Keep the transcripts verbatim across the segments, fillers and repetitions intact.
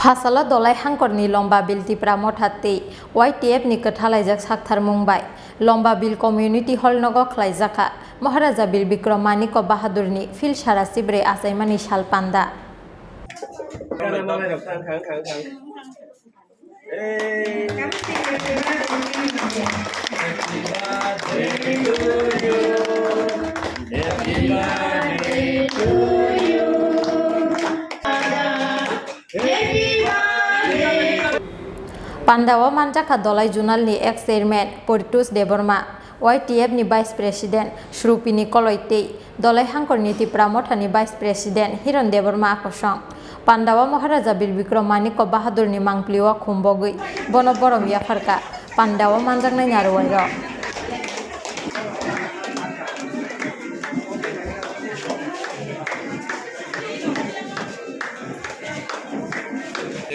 Phasalo Dolai Hangkorni Lomba Bill Tipra Motha tei Y T F ni kwthalaijak saktharmung bai Lomba Bill Community Hall nogo khlaijakha Maharaja Bir Bikram Manikya Bahadurni Phil Sara Sibre Achaimani Sal Panda. Pandao manjakha Dolai Zonal ni ex chairman Poritush Debbarma, Y T F ni vice president Srupini Koloi tei Dolai Hangkorni Tipra Mothani Vice President Hiron Debbarma akosong. Pandao Maharaja Bir Bikram Manikya Bahadurni mangpilio khumbogwi bono borom yapharkha. Pandao manjaknai naruwairok.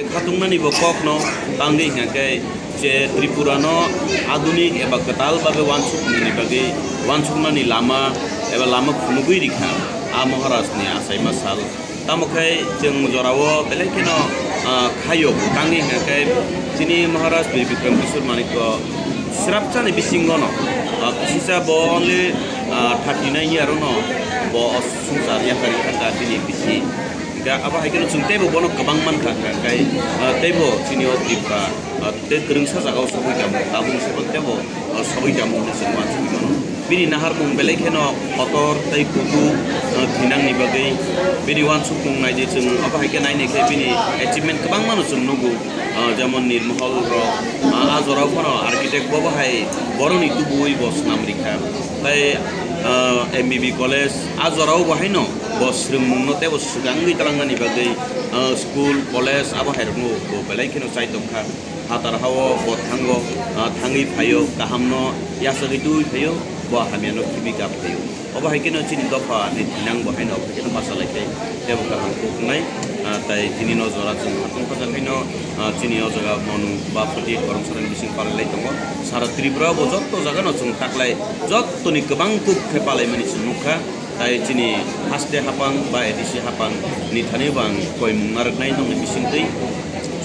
Khatungmani bo kokno tangwi hwnkha khe je Tripura no adunik eba kwtal bagwi uansukmani bagwi uansuknani lama eba lama phunugwi rikha a Maharaj ni achaima sal. Tamo khe chwng jorao belai kheno, ah, khaio tangwi hwnkha khe chini Maharaj Bir Bikram Kishore Manikya srapchani bisingo no, ah, kisisa bo only, ah, thirty nine year no bo swngchar yapharwi thangkha bini bisi. Hingkhe abo hai kheno chwng teibo bono kwbang mankha, hingkhe, ah, teibo chini o Tripura, ah, tei kwrwngsa jagao sogwi tamo, tabuk se teibo, ah, sogwi tamo hwnwi chwng uansugwi mano. Bini naharmung belai kheno kotor tei kutu, ah, thinangni bagwi bini uansukmung naidi chwng abo hai khe nainai khe bini achievement kwbangmano chwng nugo, ah, jemon Nirmohol rok, ah, a jorao phano architect bobo hai boroni tubuwi bo swnam rikha. Tei, ah, M B B college a jorao bo haino bo swrwngmungno teibo swkangwi twlangnani bagwi, ah, school, college abo hairokno bo belai kheno chai tongkha. Phatar hao bo thango, ah, thangwi phaio, kahamno yachagwi twiwi phaio, bo hamyano khibi kap phaio. Obo hai kheno chini dopha ni thinang bo haino obo hai kheno bachalai khe teibo kaham khe wngnai. Ah, tai tini no jora chwng khatungkha jang haino, ah, chini o jaga Manu ba forty eight Koromsarani bising palai lai tongo. Sara Tripura bo jotto jaga no chwng taklai, jottoni kwbang kuk khe palaimani chwng nukha. Tai chini haste hapang ba A D C hapang ni thani bo ang koimung narwknai nongni bisingtwi.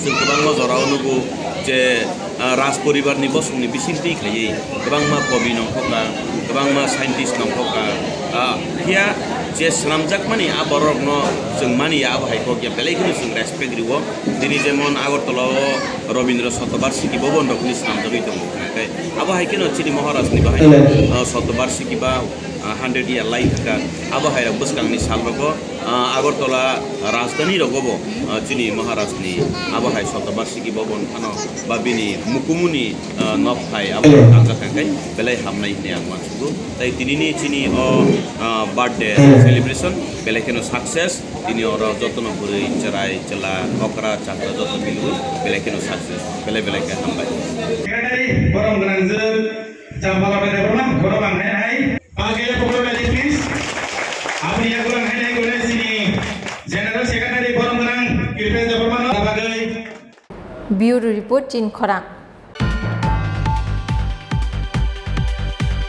Chwng kwbangma jorao nugo je, ah, raj poribar ni bosong ni bisingtwi khaiwi kwbangma kobi nongkhoka, kwbangma scientist nongkhoka. Ah, phiya je swnamjakmani a bororokno chwng mani ya, abo hai kok ya belai kheno chwng respect rwo. Tini jemon Agartala o Rabindra Shatabarshiki Bhavan rokni swnamjagwi tongo. Hwnkhe abo hai kheno chini Maharaj ni bahai, ah, Shatabarshiki ba ah, hundred year lai thangkha. Abo hai rok bwskang ni sal rogo, ah, Agartala rajdhani rogo bo, ah, chini Maharaj ni abo hai Shatabarshiki Bhavan phano ba bini mukumuni, ah, nok hai abo tangjak khai belai hamnai hwnwi ang uansugo. Tai tini ni chini o, ah, birthday celebration belai kheno success. Tini oro jotono bwrwi, chwrai, chwla, okra, chakra joto milwi belai kheno success. Belai belai khe hambai. Secretary, borom gwnang jwk. Champala bai Debbarma, borok ang hai hai. Pagele pokol bai please. Aboni yagulang hai hai gole sini General Secretary borom gwnang Kripesh Debbarma no bagwi. Bureau Report, Chinkhorang.